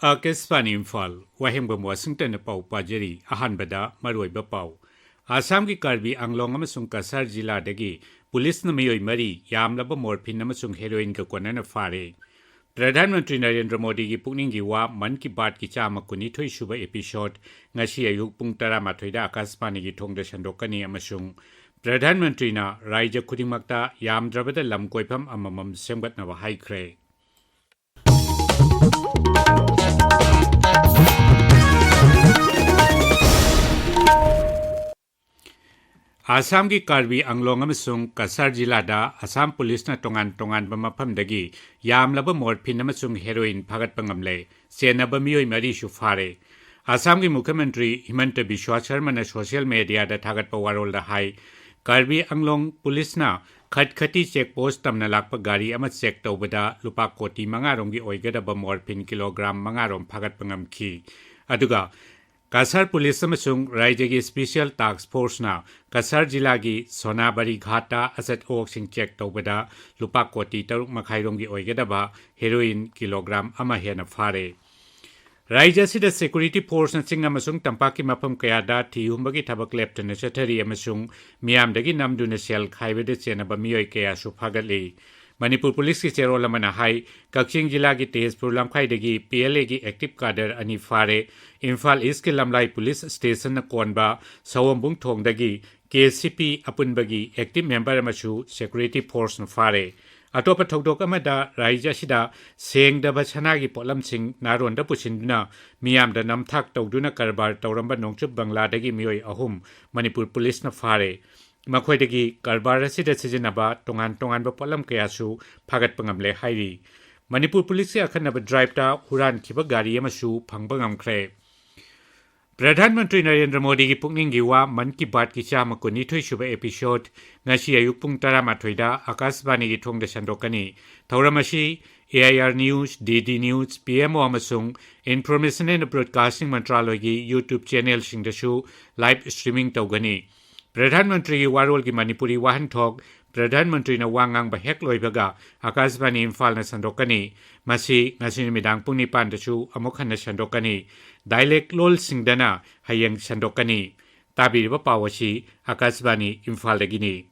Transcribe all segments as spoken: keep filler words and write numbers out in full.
ꯑꯥꯀꯥꯁꯕꯥꯅꯤ ꯏꯝꯐꯥꯜ, ꯋꯥꯍꯦꯡꯕꯝ ꯋꯥꯁꯤꯡꯇꯟꯅ ꯄꯥꯎ ꯄꯥꯖꯔꯤ꯫ ꯑꯍꯥꯟꯕꯗ ꯃꯔꯨꯑꯣꯏꯕ ꯄꯥꯎ꯫ ꯑꯁꯥꯝꯒꯤ ꯀꯥꯔꯕꯤ ꯑꯪꯂꯣꯡ ꯑꯃꯁꯨꯡ ꯀꯁꯥꯔ ꯖꯤꯂꯥꯗꯒꯤ ꯄꯨꯂꯤꯁꯅ ꯃꯤꯑꯣꯏ ꯃꯔꯤ, ꯌꯥꯝꯂꯕ ꯃꯣꯔꯐꯤꯟ ꯑꯃꯁꯨꯡ ꯍꯦꯔꯣꯏꯟꯒ ꯀꯣꯟꯅꯅ ꯐꯥꯔꯦ꯫ ꯄ꯭ꯔꯙꯥꯟ ꯃꯟꯇ꯭ꯔꯤ ꯅꯔꯦꯟꯗ꯭ꯔ ꯃꯣꯗꯤꯒꯤ ꯄꯨꯛꯅꯤꯡꯒꯤ ꯋꯥ ꯃꯟ ꯀꯤ ꯕꯥꯠꯀꯤ ꯆꯥꯝꯃ ꯀꯨꯟꯅꯤꯊꯣꯏ ꯁꯨꯕ episode ꯉꯁꯤ ꯑꯌꯨꯛ ꯄꯨꯡ ꯇꯔꯥꯃꯥꯊꯣꯏꯗ ꯑꯥꯀꯥꯁꯕꯥꯅꯤꯒꯤ ꯊꯣꯡꯗ ꯁꯟꯗꯣꯛꯀꯅꯤ ꯑꯃꯁꯨꯡ ꯄ꯭ꯔꯙꯥꯟ ꯃꯟꯇ꯭ꯔꯤꯅ ꯔꯥꯏꯖ꯭ꯌ ꯈꯨꯗꯤꯡꯃꯛꯇ ꯌꯥꯝꯗ꯭ꯔꯕꯗ ꯂꯝ ꯀꯣꯏꯐꯝ ꯑꯃꯃꯝ ꯁꯦꯝꯒꯠꯅꯕ ꯍꯥꯏꯈ꯭ꯔꯦ꯫ ꯑꯁꯥꯝꯒꯤ ꯀꯥꯔꯕꯤ ꯑꯪꯂꯣꯡ ꯑꯃꯁꯨꯡ ꯀꯁꯥꯔ ꯖꯤꯂꯥꯗ ꯑꯁꯥꯝ ꯄꯨꯂꯤꯁꯅ ꯇꯣꯉꯥꯟ ꯇꯣꯉꯥꯟꯕ ꯃꯐꯝꯗꯒꯤ ꯌꯥꯝꯂꯕ ꯃꯣꯔꯐꯤꯟ ꯑꯃꯁꯨꯡ ꯍꯦꯔꯣꯏꯟ ꯐꯥꯒꯠꯄ ꯉꯝꯂꯦ꯫ ꯆꯦꯟꯅꯕ ꯃꯤꯑꯣꯏ ꯃꯔꯤꯁꯨ ꯐꯥꯔꯦ꯫ ꯑꯁꯥꯝꯒꯤ ꯃꯨꯈ꯭ꯌ ꯃꯟꯇ꯭ꯔꯤ ꯍꯤꯃꯟꯇ ꯕꯤꯁ꯭ꯋꯥ ꯁꯔꯃꯅ social media ꯗ ꯊꯥꯒꯠꯄ ꯋꯥꯔꯣꯜꯗ ꯍꯥꯏ, ꯀꯥꯔꯕꯤ ꯑꯪꯂꯣꯡ ꯄꯨꯂꯤꯁꯅ ꯈꯠꯈꯇꯤ check post ꯇꯝꯅ ꯂꯥꯛꯄ ꯒꯥꯔꯤ ꯑꯃ check ꯇꯧꯕꯗ ꯂꯨꯄꯥ ꯀꯣꯇꯤ ꯃꯉꯥ ꯔꯣꯝꯒꯤ ꯑꯣꯏꯒꯗꯕ ꯃꯣꯔꯐꯤꯟ ꯀꯤꯂꯣꯒ꯭ꯔꯥꯝ ꯃꯉꯥ ꯔꯣꯝ ꯐꯥꯒꯠꯄ ꯉꯝꯈꯤ꯫ ꯑꯗꯨꯒ ꯀꯁꯥꯔ ꯄꯨꯂꯤꯁ ꯑꯃꯁꯨꯡ ꯔꯥꯏꯖ꯭ꯌꯒꯤ special task force ꯅ ꯀꯁꯥꯔ ꯖꯤꯂꯥꯒꯤ ꯁꯣꯅꯥꯕꯔꯤ ꯘꯥꯠꯇ ꯑꯆꯠ ꯑꯋꯣꯛꯁꯤꯡ check ꯇꯧꯕꯗ ꯂꯨꯄꯥ ꯀꯣꯇꯤ ꯇꯔꯨꯛ ꯃꯈꯥꯏ ꯔꯣꯝꯒꯤ ꯑꯣꯏꯒꯗꯕ ꯍꯦꯔꯣꯏꯟ ꯀꯤꯂꯣꯒ꯭ꯔꯥꯝ ꯑꯃ ꯍꯦꯟꯅ ꯐꯥꯔꯦ꯫ ꯔꯥꯏꯖ꯭ꯌ ꯑꯁꯤꯗ security force ꯅ ꯆꯤꯡ ꯑꯃꯁꯨꯡ ꯇꯝꯄꯥꯛꯀꯤ ꯃꯐꯝ ꯀꯌꯥꯗ ꯊꯤ ꯍꯨꯝꯕꯒꯤ ꯊꯕꯛ ꯂꯦꯞꯇꯅ ꯆꯠꯊꯔꯤ ꯑꯃꯁꯨꯡ ꯃꯤꯌꯥꯝꯗꯒꯤ ꯅꯝꯗꯨꯅ ꯁꯦꯜ ꯈꯥꯏꯕꯗ ꯆꯦꯟꯅꯕ ꯃꯤꯑꯣꯏ ꯀꯌꯥꯁꯨ ꯐꯥꯒꯠꯂꯤ꯫ ꯃꯅꯤꯄꯨꯔ ꯄꯨꯂꯤꯁꯀꯤ ꯆꯦꯔꯣꯜ ꯑꯃꯅ ꯍꯥꯏ, ꯀꯛꯆꯤꯡ ꯖꯤꯂꯥꯒꯤ ꯇꯦꯖꯄꯨꯔ ꯂꯝꯈꯥꯏꯗꯒꯤ P L A ꯒꯤ active cadre ꯑꯅꯤ ꯐꯥꯔꯦ꯫ ꯏꯝꯐꯥꯜ ꯏꯁ꯭ꯠꯀꯤ ꯂꯝꯂꯥꯏ ꯄꯨꯂꯤꯁ ꯁ꯭ꯇꯦꯁꯟꯅ ꯀꯣꯟꯕ ꯁꯑꯣꯝꯕꯨꯡ ꯊꯣꯡꯗꯒꯤ K C P ꯑꯄꯨꯟꯕꯒꯤ active member ꯑꯃꯁꯨ security force ꯅ ꯐꯥꯔꯦ꯫ ꯑꯇꯣꯞꯄ ꯊꯧꯗꯣꯛ ꯑꯃꯗ, ꯔꯥꯏꯖ꯭ꯌ ꯑꯁꯤꯗ ꯁꯦꯡꯗꯕ ꯁꯅꯥꯒꯤ ꯄꯣꯠꯂꯝꯁꯤꯡ ꯅꯥꯔꯣꯟꯗ ꯄꯨꯁꯤꯟꯗꯨꯅ ꯃꯤꯌꯥꯝꯗ ꯅꯝꯊꯥꯛ ꯇꯧꯗꯨꯅ ꯀꯔꯕꯥꯔ ꯇꯧꯔꯝꯕ ꯅꯣꯡꯆꯨꯞ ꯕꯪꯂꯥꯗꯒꯤ ꯃꯤꯑꯣꯏ ꯑꯍꯨꯝ ꯃꯅꯤꯄꯨꯔ ꯄꯨꯂꯤꯁꯅ ꯐꯥꯔꯦ꯫ ꯃꯈꯣꯏꯗꯒꯤ ꯀꯔꯕꯥꯔ ꯑꯁꯤꯗ ꯁꯤꯖꯤꯟꯅꯕ ꯇꯣꯉꯥꯟ ꯇꯣꯉꯥꯟꯕ ꯄꯣꯠꯂꯝ ꯀꯌꯥꯁꯨ ꯐꯥꯒꯠꯄ ꯉꯝꯂꯦ ꯍꯥꯏꯔꯤ꯫ ꯃꯅꯤꯄꯨꯔ ꯄꯨꯂꯤꯁꯀꯤ ꯑꯈꯟꯅꯕ drive ꯇ ꯍꯨꯔꯥꯟꯈꯤꯕ ꯒꯥꯔꯤ ꯑꯃꯁꯨ ꯐꯪꯕ ꯉꯝꯈ꯭ꯔꯦ꯫ ꯄ꯭ꯔꯙꯥꯟ ꯃꯟꯇ꯭ꯔꯤ ꯅꯔꯦꯟꯗ꯭ꯔ ꯃꯣꯗꯤꯒꯤ ꯄꯨꯛꯅꯤꯡꯒꯤ ꯋꯥ ꯃꯟ ꯀꯤ ꯕꯥꯠꯀꯤ ꯆꯥꯝꯃ ꯀꯨꯟꯅꯤꯊꯣꯏ ꯁꯨꯕ episode ꯉꯁꯤ ꯑꯌꯨꯛ ꯄꯨꯡ ꯇꯔꯥꯃꯥꯊꯣꯏꯗ ꯑꯥꯀꯥꯁꯕꯥꯅꯤꯒꯤ ꯊꯣꯡꯗ ꯁꯟꯗꯣꯛꯀꯅꯤ꯫ ꯊꯧꯔꯝ ꯑꯁꯤ A I R News, D D News, P M O ꯑꯃꯁꯨꯡ Information and Broadcasting ꯃꯟꯇ꯭ꯔꯥꯂꯣꯏꯒꯤ YouTube channel ꯁꯤꯡꯗꯁꯨ live streaming ꯇꯧꯒꯅꯤ꯫ ꯄ꯭ꯔꯙꯥꯟ ꯃꯟꯇ꯭ꯔꯤꯒꯤ ꯋꯥꯔꯣꯜꯒꯤ ꯃꯅꯤꯄꯨꯔꯤ ꯋꯥꯍꯟꯊꯣꯛ ꯄ꯭ꯔꯙꯥꯟ ꯃꯟꯇ꯭ꯔꯤꯅ ꯋꯥ ꯉꯥꯡꯕ ꯍꯦꯛ ꯂꯣꯏꯕꯒ ꯑꯀꯥꯁꯕꯥꯅꯤ ꯏꯝꯐꯥꯜꯅ ꯁꯟꯗꯣꯛꯀꯅꯤ꯫ ꯃꯁꯤ ꯉꯁꯤ ꯅꯨꯃꯤꯗꯥꯡ ꯄꯨꯡ ꯅꯤꯄꯥꯟꯗꯁꯨ ꯑꯃꯨꯛ ꯍꯟꯅ ꯁꯟꯗꯣꯛꯀꯅꯤ꯫ Dialect ꯂꯣꯜꯁꯤꯡꯗꯅ ꯍꯌꯦꯡ ꯁꯟꯗꯣꯛꯀꯅꯤ꯫ ꯇꯥꯕꯤꯔꯤꯕ ꯄꯥꯎ ꯑꯁꯤ ꯑꯀꯥꯁꯕꯥꯅꯤ ꯏꯝꯐꯥꯜꯗꯒꯤꯅꯤ꯫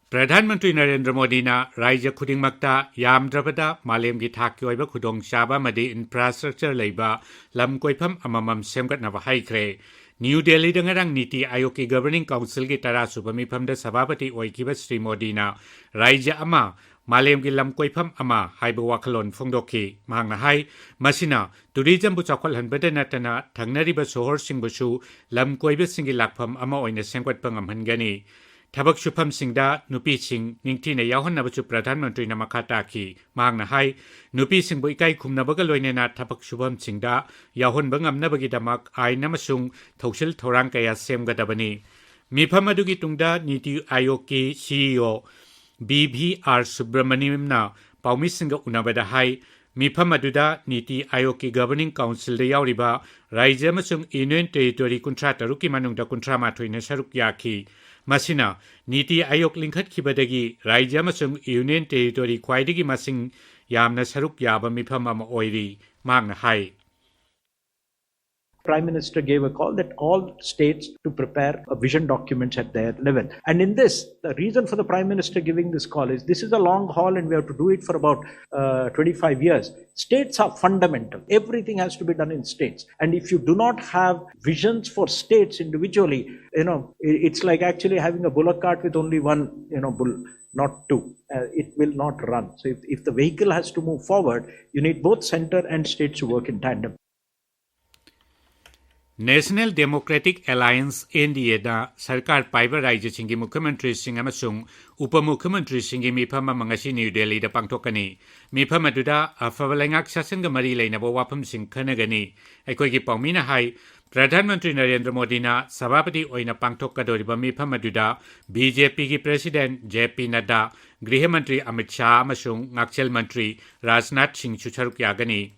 ꯄ꯭ꯔꯙꯥꯟ ꯃꯟꯇ꯭ꯔꯤ ꯅꯔꯦꯟꯗ꯭ꯔ ꯃꯣꯗꯤꯅ ꯔꯥꯖ꯭ꯌ ꯈꯨꯗꯤꯡꯃꯛꯇ ꯌꯥꯝꯗ꯭ꯔꯕꯗ ꯃꯥꯂꯦꯝꯒꯤ ꯊꯥꯛꯀꯤ ꯑꯣꯏꯕ ꯈꯨꯗꯣꯡꯆꯥꯕ ꯑꯃꯗꯤ infrastructure ꯂꯩꯕ ꯂꯝ ꯀꯣꯏꯐꯝ ꯑꯃꯃꯝ ꯁꯦꯝꯒꯠꯅꯕ ꯍꯥꯏꯈ꯭ꯔꯦ꯫ ꯅ꯭ꯌꯨ ꯗꯦꯜꯂꯤꯗ ꯉꯔꯥꯡ ꯅꯤꯇꯤ ꯑꯥꯌꯣꯒꯀꯤ Governing Councilꯒꯤ ꯇꯔꯥꯁꯨꯕ ꯃꯤꯐꯝꯗ ꯁꯚꯥꯄꯇꯤ ꯑꯣꯏꯈꯤꯕ ꯁ꯭ꯔꯤ ꯃꯣꯗꯤꯅ ꯔꯥꯖ꯭ꯌ ꯑꯃ, ꯃꯥꯂꯦꯝꯒꯤ ꯂꯝ ꯀꯣꯏꯐꯝ ꯑꯃ ꯍꯥꯏꯕ ꯋꯥꯈꯜꯂꯣꯟ ꯐꯣꯡꯗꯣꯛꯈꯤ꯫ ꯃꯍꯥꯛꯅ ꯍꯥꯏ, ꯃꯁꯤꯅ tourismꯕꯨ ꯆꯥꯎꯈꯠꯍꯟꯕꯗ ꯅꯠꯇꯅ ꯊꯪꯅꯔꯤꯕ ꯁꯣꯍꯣꯔꯁꯤꯡꯕꯨꯁꯨ ꯂꯝ ꯀꯣꯏꯕꯁꯤꯡꯒꯤ ꯂꯥꯛꯐꯝ ꯑꯃ ꯑꯣꯏꯅ ꯁꯦꯝꯒꯠꯄ ꯉꯝꯍꯟꯒꯅꯤ꯫ ꯊꯕꯛ ꯁꯨꯐꯝꯁꯤꯡꯗ ꯅꯨꯄꯤꯁꯤꯡ ꯅꯤꯡꯊꯤꯅ ꯌꯥꯎꯍꯟꯅꯕꯁꯨ ꯄ꯭ꯔꯙꯥꯟ ꯃꯟꯇ꯭ꯔꯤꯅ ꯃꯈꯥ ꯇꯥꯈꯤ꯫ ꯃꯍꯥꯛꯅ ꯍꯥꯏ, ꯅꯨꯄꯤꯁꯤꯡꯕꯨ ꯏꯀꯥꯏ ꯈꯨꯝꯅꯕꯒ ꯂꯣꯏꯅꯅ ꯊꯕꯛ ꯁꯨꯐꯝꯁꯤꯡꯗ ꯌꯥꯎꯍꯟꯕ ꯉꯝꯅꯕꯒꯤꯗꯃꯛ ꯑꯥꯏꯟ ꯑꯃꯁꯨꯡ ꯊꯧꯁꯤꯜ ꯊꯧꯔꯥꯡ ꯀꯌꯥ ꯁꯦꯝꯒꯗꯕꯅꯤ꯫ ꯃꯤꯐꯝ ꯑꯗꯨꯒꯤ ꯇꯨꯡꯗ ꯅꯤꯇꯤ ꯑꯥꯌꯣꯒꯀꯤ CEO ꯕꯤ ꯚꯤ ꯑꯥꯔ ꯁꯨꯕ꯭ꯔꯃꯅꯤꯌꯝꯅ ꯄꯥꯎꯃꯤꯁꯤꯡꯒ ꯎꯅꯕꯗ ꯍꯥꯏ, ꯃꯤꯐꯝ ꯑꯗꯨꯗ ꯅꯤꯇꯤ ꯑꯥꯌꯣꯒꯀꯤ Governing Councilꯗ ꯌꯥꯎꯔꯤꯕ ꯔꯥꯖ꯭ꯌ ꯑꯃꯁꯨꯡ Union Territory ꯀꯨꯟꯊ꯭ꯔꯥ ꯇꯔꯨꯛꯀꯤ ꯃꯅꯨꯡꯗ ꯀꯨꯟꯊ꯭ꯔꯥ ꯃꯥꯊꯣꯏꯅ ꯁꯔꯨꯛ ꯌꯥꯈꯤ꯫ ꯃꯁꯤꯅ ꯅꯤꯇꯤ ꯑꯥꯌꯣꯒ ꯂꯤꯡꯈꯠꯈꯤꯕꯗꯒꯤ ꯔꯥꯖ꯭ꯌ ꯑꯃꯁꯨꯡ Union Territory ꯈ꯭ꯋꯥꯏꯗꯒꯤ ꯃꯁꯤꯡ ꯌꯥꯝꯅ ꯁꯔꯨꯛ ꯌꯥꯕ ꯃꯤꯐꯝ ꯑꯃ ꯑꯣꯏꯔꯤ, ꯃꯍꯥꯛꯅ ꯍꯥꯏ꯫ Prime Minister gave a call that all states to prepare a vision document at their level. And in this, the reason for the Prime Minister giving this call is this is a long haul and we have to do it for about uh, twenty-five years. States are fundamental. Everything has to be done in states. And if you do not have visions for states individually, you know, i- it's like actually having a bullock cart with only one, you know, bull, not two. Uh, it will not run. So if, if the vehicle has to move forward, you need both center and states to work in tandem. National Democratic Alliance, NDAꯅ ꯁꯔꯀꯥꯔ ꯄꯥꯏꯕ ꯔꯥꯖ꯭ꯌꯁꯤꯡꯒꯤ ꯃꯨꯈ꯭ꯌꯃꯟꯇ꯭ꯔꯤꯁꯤꯡ ꯑꯃꯁꯨꯡ ꯎꯄꯃꯨꯈ꯭ꯌꯃꯟꯇ꯭ꯔꯤꯁꯤꯡꯒꯤ ꯃꯤꯐꯝ ꯑꯃ ꯉꯁꯤ new ꯗꯦꯜꯂꯤꯗ ꯄꯥꯡꯊꯣꯛꯀꯅꯤ꯫ ꯃꯤꯐꯝ ꯑꯗꯨꯗ ꯑꯐꯕ ꯂꯩꯉꯥꯛ ꯁꯥꯁꯟꯒ ꯃꯔꯤ ꯂꯩꯅꯕ ꯋꯥꯐꯝꯁꯤꯡ ꯈꯟꯅꯒꯅꯤ꯫ ꯑꯩꯈꯣꯏꯒꯤ ꯄꯥꯎꯃꯤꯅ ꯍꯥꯏ, ꯄ꯭ꯔꯙꯥꯟ ꯃꯟꯇ꯭ꯔꯤ ꯅꯔꯦꯟꯗ꯭ꯔ ꯃꯣꯗꯤꯅ ꯁꯚꯥꯄꯇꯤ ꯑꯣꯏꯅ ꯄꯥꯡꯊꯣꯛꯀꯗꯧꯔꯤꯕ ꯃꯤꯐꯝ ꯑꯗꯨꯗ BJPꯒꯤ President JP ꯅꯗ꯭ꯗꯥ, ꯒ꯭ꯔꯤꯍ ꯃꯟꯇ꯭ꯔꯤ ꯑꯃꯤꯠ ꯁꯥꯍ ꯑꯃꯁꯨꯡ ꯉꯥꯛꯁꯦꯜ ꯃꯟꯇ꯭ꯔꯤ ꯔꯥꯖꯅꯥꯊ ꯁꯤꯡꯁꯨ ꯁꯔꯨꯛ ꯌꯥꯒꯅꯤ꯫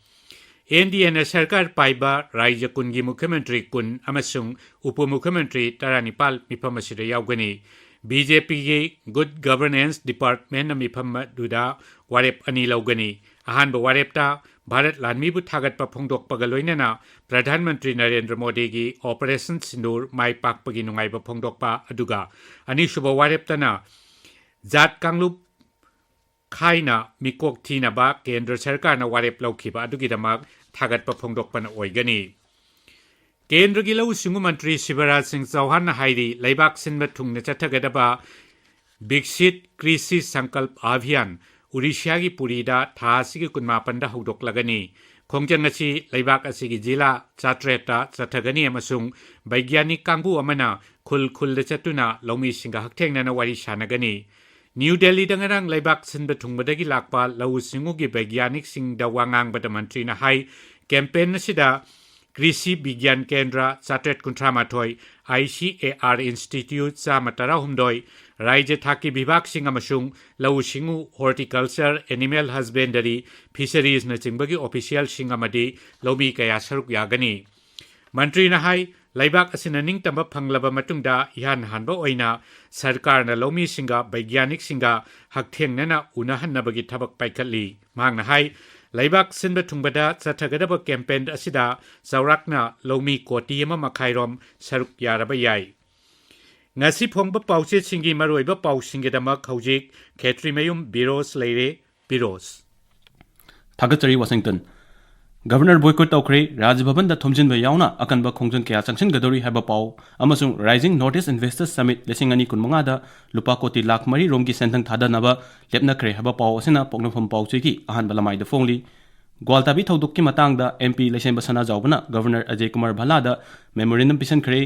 ꯑꯦꯟ ꯗꯤ ꯑꯦꯅ ꯁꯔꯀꯥꯔ ꯄꯥꯏꯕ ꯔꯥꯖ꯭ꯌ ꯀꯨꯟꯒꯤ ꯃꯨꯈ꯭ꯌ ꯃꯟꯇ꯭ꯔꯤ ꯀꯨꯟ ꯑꯃꯁꯨꯡ ꯎꯄ ꯃꯨꯈ꯭ꯌ ꯃꯟꯇ꯭ꯔꯤ ꯇꯔꯥꯅꯤꯄꯥꯜ ꯃꯤꯐꯝ ꯑꯁꯤꯗ ꯌꯥꯎꯒꯅꯤ꯫ ꯕꯤ ꯖꯦ ꯄꯤꯒꯤ Good Governance Departmentꯅ ꯃꯤꯐꯝ ꯑꯗꯨꯗ ꯋꯥꯔꯦꯞ ꯑꯅꯤ ꯂꯧꯒꯅꯤ꯫ ꯑꯍꯥꯟꯕ ꯋꯥꯔꯦꯞꯇ ꯚꯥꯔꯠ ꯂꯥꯟꯃꯤꯕꯨ ꯊꯥꯒꯠꯄ ꯐꯣꯡꯗꯣꯛꯄꯒ ꯂꯣꯏꯅꯅ ꯄ꯭ꯔꯙꯥꯟ ꯃꯟꯇ꯭ꯔꯤ ꯅꯔꯦꯟꯗ꯭ꯔ ꯃꯣꯗꯤꯒꯤ Operation Sindoor ꯃꯥꯏ ꯄꯥꯛꯄꯒꯤ ꯅꯨꯡꯉꯥꯏꯕ ꯐꯣꯡꯗꯣꯛꯄ, ꯑꯗꯨꯒ ꯑꯅꯤꯁꯨꯕ ꯋꯥꯔꯦꯞꯇꯅ ꯖꯥꯠ ꯀꯥꯡꯂꯨꯞ ꯈꯥꯏꯅ ꯃꯤꯀꯣꯛ ꯊꯤꯅꯕ ꯀꯦꯟꯗ꯭ꯔ ꯁꯔꯀꯥꯔꯅ ꯋꯥꯔꯦꯞ ꯂꯧꯈꯤꯕ ꯑꯗꯨꯒꯤꯗꯃꯛ ꯊꯥꯒꯠꯄ ꯐꯣꯡꯗꯣꯛꯄꯅ ꯑꯣꯏꯒꯅꯤ꯫ ꯀꯦꯟꯗ꯭ꯔꯒꯤ ꯂꯧꯎ ꯁꯤꯡꯎ ꯃꯟꯇ꯭ꯔꯤ ꯁꯤꯕꯔꯥꯖ ꯁꯤꯡ ꯆꯧꯍꯥꯟꯅ ꯍꯥꯏꯔꯤ, ꯂꯩꯕꯥꯛ ꯁꯤꯟꯕ ꯊꯨꯡꯅ ꯆꯠꯊꯒꯗꯕ ꯕꯤꯛꯁꯤꯠ ꯀ꯭ꯔꯤꯁꯤ ꯁꯪꯀꯜꯞ ꯑꯚꯤꯌꯥꯟ ꯑꯣꯔꯤꯁꯤꯌꯥꯒꯤ ꯄꯨꯔꯤꯗ ꯊꯥ ꯑꯁꯤꯒꯤ ꯀꯨꯟꯃꯥꯄꯟꯗ ꯍꯧꯗꯣꯛꯂꯒꯅꯤ꯫ ꯈꯣꯡꯖꯪ ꯑꯁꯤ ꯂꯩꯕꯥꯛ ꯑꯁꯤꯒꯤ ꯖꯤꯂꯥ ꯆꯥꯇ꯭ꯔꯦꯠꯇ ꯆꯠꯊꯒꯅꯤ ꯑꯃꯁꯨꯡ ꯕꯩꯒ꯭ꯌꯥꯅꯤꯛ ꯀꯥꯡꯕꯨ ꯑꯃꯅ ꯈꯨꯜ ꯈꯨꯜꯗ ꯆꯠꯇꯨꯅ ꯂꯧꯃꯤꯁꯤꯡꯒ ꯍꯛꯊꯦꯡꯅꯅ ꯋꯥꯔꯤ ꯁꯥꯟꯅꯒꯅꯤ꯫ ꯅ꯭ꯌꯨ ꯗꯦꯜꯂꯤꯗ ꯉꯔꯥꯡ ꯂꯩꯕꯥꯛ ꯁꯤꯟꯕ ꯊꯨꯡꯕꯗꯒꯤ ꯂꯥꯛꯄ ꯂꯧꯎ ꯁꯤꯡꯎꯒꯤ ꯕꯩꯒ꯭ꯌꯥꯅꯤꯛꯁꯤꯡꯗ ꯋꯥ ꯉꯥꯡꯕꯗ ꯃꯟꯇ꯭ꯔꯤꯅ ꯍꯥꯏ, ꯀꯦꯝꯄꯦꯟ ꯑꯁꯤꯗ ꯀ꯭ꯔꯤꯁꯤ ꯕꯤꯒ꯭ꯌꯥꯟ ꯀꯦꯟꯗ꯭ꯔ ꯆꯥꯇ꯭ꯔꯦꯠ ꯀꯨꯟꯊ꯭ꯔꯥ ꯃꯥꯊꯣꯏ, I C A R institute ꯆꯥꯝꯃ ꯇꯔꯥꯍꯨꯝꯗꯣꯏ, ꯔꯥꯖ꯭ꯌ ꯊꯥꯛꯀꯤ ꯕꯤꯚꯥꯒꯁꯤꯡ ꯑꯃꯁꯨꯡ ꯂꯧꯎ ꯁꯤꯡꯎ, ꯍꯣꯔꯇꯤꯀꯜꯆꯔ, ꯑꯦꯅꯤꯃꯦꯜ ꯍꯁꯕꯦꯟꯗꯔꯤ, ꯐꯤꯁꯔꯤꯖꯅꯆꯤꯡꯕꯒꯤ ꯑꯣꯐꯤꯁꯤꯌꯦꯜꯁꯤꯡ ꯑꯃꯗꯤ ꯂꯧꯃꯤ ꯀꯌꯥ ꯁꯔꯨꯛ ꯌꯥꯒꯅꯤ꯫ ꯃꯟꯇ꯭ꯔꯤꯅ ꯍꯥꯏ, ꯂꯩꯕꯥꯛ ꯑꯁꯤꯅ ꯅꯤꯡꯇꯝꯕ ꯐꯪꯂꯕ ꯃꯇꯨꯡꯗ ꯏꯍꯥꯟ ꯍꯥꯟꯕ ꯑꯣꯏꯅ ꯁꯔꯀꯥꯔꯅ ꯂꯧꯃꯤꯁꯤꯡꯒ ꯕꯩꯒ꯭ꯌꯥꯅꯤꯛꯁꯤꯡꯒ ꯍꯛꯊꯦꯡꯅꯅ ꯎꯅꯍꯟꯅꯕꯒꯤ ꯊꯕꯛ ꯄꯥꯏꯈꯠꯂꯤ꯫ ꯃꯍꯥꯛꯅ ꯍꯥꯏ, ꯂꯩꯕꯥꯛ ꯁꯤꯟꯕ ꯊꯨꯡꯕꯗ ꯆꯠꯊꯒꯗꯕ ꯀꯦꯝꯄꯦꯟ ꯑꯁꯤꯗ ꯆꯥꯎꯔꯥꯛꯅ ꯂꯧꯃꯤ ꯀꯣꯇꯤ ꯑꯃ ꯃꯈꯥꯏꯔꯣꯝ ꯁꯔꯨꯛ ꯌꯥꯔꯕ ꯌꯥꯏ꯫ ꯉꯁꯤ ꯐꯣꯡꯕ ꯄꯥꯎꯆꯦꯁꯤꯡꯒꯤ ꯃꯔꯨꯑꯣꯏꯕ ꯄꯥꯎꯁꯤꯡꯒꯤꯗꯃꯛ ꯍꯧꯖꯤꯛ ꯈꯦꯇ꯭ꯔꯤꯃꯌꯨꯝ ꯕꯤꯔꯣꯁ ꯂꯩꯔꯦ꯫ ꯕꯤꯔꯣꯁ꯫ ꯊꯥꯒꯠꯆꯔꯤ, ꯋꯥꯁꯤꯡꯇꯟ꯫ ꯒꯚꯔꯅꯔ ꯕꯣꯏꯀꯣꯠ ꯇꯧꯈ꯭ꯔꯦ, ꯔꯥꯖ ꯚꯕꯟꯗ ꯊꯣꯝꯖꯤꯟꯕ ꯌꯥꯎꯅ ꯑꯀꯟꯕ ꯈꯣꯡꯖꯪ ꯀꯌꯥ ꯆꯪꯁꯤꯟꯒꯗꯧꯔꯤ ꯍꯥꯏꯕ ꯄꯥꯎ, ꯑꯃꯁꯨꯡ Rising North East Investors Summit ꯂꯤꯁꯤꯡ ꯑꯅꯤ ꯀꯨꯟꯃꯉꯥꯗ ꯂꯨꯄꯥ ꯀꯣꯇꯤ ꯂꯥꯈ ꯃꯔꯤ ꯔꯣꯝꯒꯤ ꯁꯦꯟꯊꯪ ꯊꯥꯗꯅꯕ ꯂꯦꯞꯅꯈ꯭ꯔꯦ ꯍꯥꯏꯕ ꯄꯥꯎ ꯑꯁꯤꯅ ꯄꯣꯛꯅꯐꯝ ꯄꯥꯎꯆꯦꯒꯤ ꯑꯍꯥꯟꯕ ꯂꯃꯥꯏꯗ ꯐꯣꯡꯂꯤ꯫ ꯒ꯭ꯋꯥꯜꯇꯥꯕꯤ ꯊꯧꯗꯣꯛꯀꯤ ꯃꯇꯥꯡꯗ ꯑꯦꯝ ꯄꯤ ꯂꯩꯁꯦꯝꯕ ꯁꯅꯥꯖꯥꯎꯕꯅ ꯒꯚꯔꯅꯔ ꯑꯖꯦ ꯀꯨꯃꯥꯔ ꯚꯜꯂꯥꯗ memorandum ꯄꯤꯁꯤꯟꯈ꯭ꯔꯦ,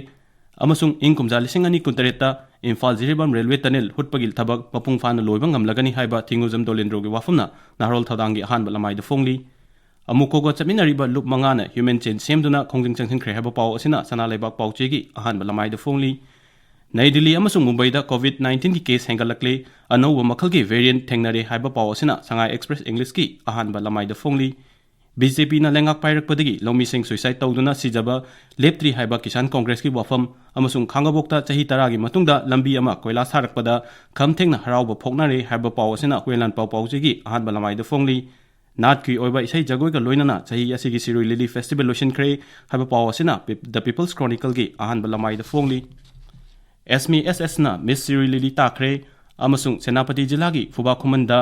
ꯑꯃꯁꯨꯡ ꯏꯪ ꯀꯨꯝꯖꯥ ꯂꯤꯁꯤꯡ ꯑꯅꯤ ꯀꯨꯟꯇꯔꯦꯠꯇ ꯏꯝꯐꯥꯜ ꯖꯤꯔꯤꯕꯥꯝ ꯔꯦꯜꯋꯦ ꯇꯅꯦꯜ ꯍꯨꯠꯄꯒꯤ ꯊꯕꯛ ꯃꯄꯨꯡ ꯐꯥꯅ ꯂꯣꯏꯕ ꯉꯝꯂꯒꯅꯤ ꯍꯥꯏꯕ ꯊꯤꯉꯨꯖꯝ ꯗꯣꯂꯦꯟꯗ꯭ꯔꯣꯒꯤ ꯋꯥꯐꯝꯅ ꯅꯍꯥꯔꯣꯜ ꯊꯧꯗꯥꯡꯒꯤ ꯑꯍꯥꯟꯕ ꯂꯃꯥꯏꯗ ꯐꯣꯡꯂꯤ꯫ ꯑꯃꯨꯀꯣꯒ ꯆꯠꯃꯤꯟꯅꯔꯤꯕ ꯂꯨꯞ ꯃꯉꯥꯅ human chain ꯁꯦꯝꯗꯨꯅ ꯈꯣꯡꯖꯪ ꯆꯪꯁꯤꯟꯈ꯭ꯔꯦ ꯍꯥꯏꯕ ꯄꯥꯎ ꯑꯁꯤꯅ ꯁꯅꯥ ꯂꯩꯕꯥꯛ ꯄꯥꯎꯆꯦꯒꯤ ꯑꯍꯥꯟꯕ ꯂꯃꯥꯏꯗ ꯐꯣꯡꯂꯤ꯫ ꯅꯩ ꯗꯤꯜꯂꯤ ꯑꯃꯁꯨꯡ ꯃꯨꯝꯕꯩꯗ COVID nineteenꯒꯤ case ꯍꯦꯟꯒꯠꯂꯛꯂꯦ, ꯑꯅꯧꯕ ꯃꯈꯜꯒꯤ variant ꯊꯦꯡꯅꯔꯦ ꯍꯥꯏꯕ ꯄꯥꯎ ꯑꯁꯤꯅ ꯁꯉꯥꯏ ꯑꯦꯛꯁꯄ꯭ꯔꯦꯁ ꯏꯪꯂꯤꯁꯀꯤ ꯑꯍꯥꯟꯕ ꯂꯃꯥꯏꯗ ꯐꯣꯡꯂꯤ꯫ ꯕꯤ ꯖꯦ ꯄꯤꯅ ꯂꯩꯉꯥꯛ ꯄꯥꯏꯔꯛꯄꯗꯒꯤ ꯂꯧꯃꯤꯁꯤꯡ suicide ꯇꯧꯗꯨꯅ ꯁꯤꯖꯕ ꯂꯦꯞꯇ꯭ꯔꯤ ꯍꯥꯏꯕ ꯀꯤꯁꯥꯟ ꯀꯣꯡꯒ꯭ꯔꯦꯁꯀꯤ ꯋꯥꯐꯝ ꯑꯃꯁꯨꯡ ꯈꯥꯡꯉꯕꯣꯛꯇ ꯆꯍꯤ ꯇꯔꯥꯒꯤ ꯃꯇꯨꯡꯗ ꯂꯝꯕꯤ ꯑꯃ ꯀꯣꯏꯂꯥ ꯊꯥꯔꯛꯄꯗ ꯈꯝ ꯊꯦꯡꯅ ꯍꯔꯥꯎꯕ ꯐꯣꯡꯅꯔꯦ ꯍꯥꯏꯕ ꯄꯥꯎ ꯑꯁꯤꯅ ꯍꯨꯏꯂꯥꯟꯄꯥꯎ ꯄꯥꯎꯆꯦꯒꯤ ꯑꯍꯥꯟꯕ ꯂꯃꯥꯏꯗ ꯐꯣꯡꯂꯤ꯫ ꯅꯥꯠꯀꯤ ꯑꯣꯏꯕ ꯏꯁꯩ ꯖꯒꯣꯏꯒ ꯂꯣꯏꯅꯅ ꯆꯍꯤ ꯑꯁꯤꯒꯤ ꯁꯤꯔꯣꯏ ꯂꯤꯂꯤ festival ꯂꯣꯏꯁꯤꯟꯈ꯭ꯔꯦ ꯍꯥꯏꯕ ꯄꯥꯎ ꯑꯁꯤꯅ ꯄꯤꯞ-, The People's Chronicleꯒꯤ ꯑꯍꯥꯟꯕ ꯂꯃꯥꯏꯗ ꯐꯣꯡꯂꯤ꯫ ꯑꯦꯁꯃꯤ ꯑꯦꯁ ꯑꯦꯁꯅ ꯃꯤꯁ ꯁꯤꯔꯣꯏ ꯂꯤꯂꯤ ꯇꯥꯈ꯭ꯔꯦ ꯑꯃꯁꯨꯡ ꯁꯦꯅꯥꯄꯇꯤ ꯖꯤꯂꯥꯒꯤ ꯐꯨꯕꯥ ꯈꯨꯃꯟꯗ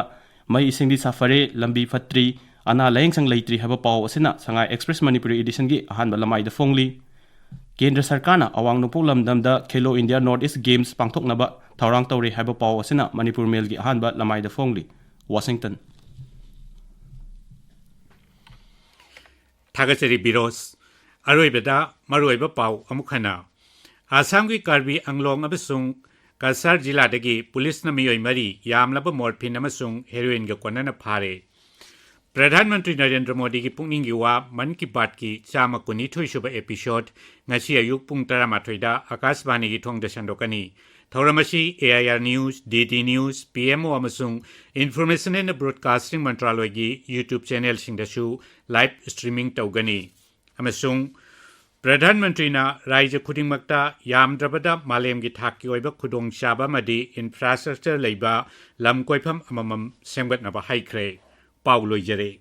ꯃꯩ ꯏꯁꯤꯡꯗꯤ ꯁꯥꯐꯔꯦ, ꯂꯝꯕꯤ ꯐꯠꯇ꯭ꯔꯤ, ꯑꯅꯥ ꯂꯥꯌꯦꯡꯁꯪ ꯂꯩꯇ꯭ꯔꯤ ꯍꯥꯏꯕ ꯄꯥꯎ ꯑꯁꯤꯅ ꯁꯉꯥꯏ ꯑꯦꯛꯁꯄ꯭ꯔꯦꯁ ꯃꯅꯤꯄꯨꯔꯤ ꯏꯗꯤꯁꯟꯒꯤ ꯑꯍꯥꯟꯕ ꯂꯃꯥꯏꯗ ꯐꯣꯡꯂꯤ꯫ ꯀꯦꯟꯗ꯭ꯔ ꯁꯔꯀꯥꯔꯅ ꯑꯋꯥꯡ ꯅꯣꯡꯄꯣꯛ ꯂꯝꯗꯝꯗ Khelo India North East Games ꯄꯥꯡꯊꯣꯛꯅꯕ ꯊꯧꯔꯥꯡ ꯇꯧꯔꯤ ꯍꯥꯏꯕ ꯄꯥꯎ ꯑꯁꯤꯅ ꯃꯅꯤꯄꯨꯔ ꯃꯦꯜꯒꯤ ꯑꯍꯥꯟꯕ ꯂꯃꯥꯏꯗ ꯐꯣꯡꯂꯤ꯫ ꯋꯥꯁꯤꯡꯇꯟ꯫ ꯊꯥꯒꯠꯆꯔꯤ ꯕꯤꯔꯣꯁ꯫ ꯑꯔꯣꯏꯕꯗ ꯃꯔꯨꯑꯣꯏꯕ ꯄꯥꯎ ꯑꯃꯨꯛ ꯍꯟꯅ꯫ ꯑꯁꯥꯝꯒꯤ ꯀꯥꯔꯕꯤ ꯑꯪꯂꯣꯡ ꯑꯃꯁꯨꯡ ꯀꯁꯥꯔ ꯖꯤꯂꯥꯗꯒꯤ ꯄꯨꯂꯤꯁꯅ ꯃꯤꯑꯣꯏ ꯃꯔꯤ ꯌꯥꯝꯂꯕ ꯃꯣꯔꯐꯤꯟ ꯑꯃꯁꯨꯡ ꯍꯦꯔꯣꯏꯟꯒ ꯀꯣꯟꯅꯅ ꯐꯥꯔꯦ꯫ ꯄ꯭ꯔꯙꯥꯟ ꯃꯟꯇ꯭ꯔꯤ ꯅꯔꯦꯟꯗ꯭ꯔ ꯃꯣꯗꯤꯒꯤ ꯄꯨꯛꯅꯤꯡꯒꯤ ꯋꯥ ꯃꯟ ꯀꯤ ꯕꯥꯠꯀꯤ ꯆꯥꯝꯃ ꯀꯨꯟꯅꯤꯊꯣꯏ ꯁꯨꯕ episode ꯉꯁꯤ ꯑꯌꯨꯛ ꯄꯨꯡ ꯇꯔꯥꯃꯥꯊꯣꯏꯗ ꯑꯀꯥꯁꯕꯥꯅꯤꯒꯤ ꯊꯣꯡꯗ ꯁꯟꯗꯣꯛꯀꯅꯤ꯫ ꯊꯧꯔꯝ ꯑꯁꯤ A I R News, D D News, P M O ꯑꯃꯁꯨꯡ Information and Broadcasting ꯃꯟꯇ꯭ꯔꯥꯂꯣꯏꯒꯤ YouTube channelꯁꯤꯡꯗꯁꯨ live streaming ꯇꯧꯒꯅꯤ꯫ ꯑꯃꯁꯨꯡ ꯄ꯭ꯔꯙꯥꯟ ꯃꯟꯇ꯭ꯔꯤꯅ ꯔꯥꯖ꯭ꯌ ꯈꯨꯗꯤꯡꯃꯛꯇ ꯌꯥꯝꯗ꯭ꯔꯕꯗ ꯃꯥꯂꯦꯝꯒꯤ ꯊꯥꯛꯀꯤ ꯑꯣꯏꯕ ꯈꯨꯗꯣꯡꯆꯥꯕ ꯑꯃꯗꯤ infrastructure ꯂꯩꯕ ꯂꯝ ꯀꯣꯏꯐꯝ ꯑꯃꯃꯝ ꯁꯦꯝꯒꯠꯅꯕ ꯍꯥꯏꯈ꯭ꯔꯦ꯫ ꯄꯥꯎ ꯂꯣꯏꯖꯔꯦ꯫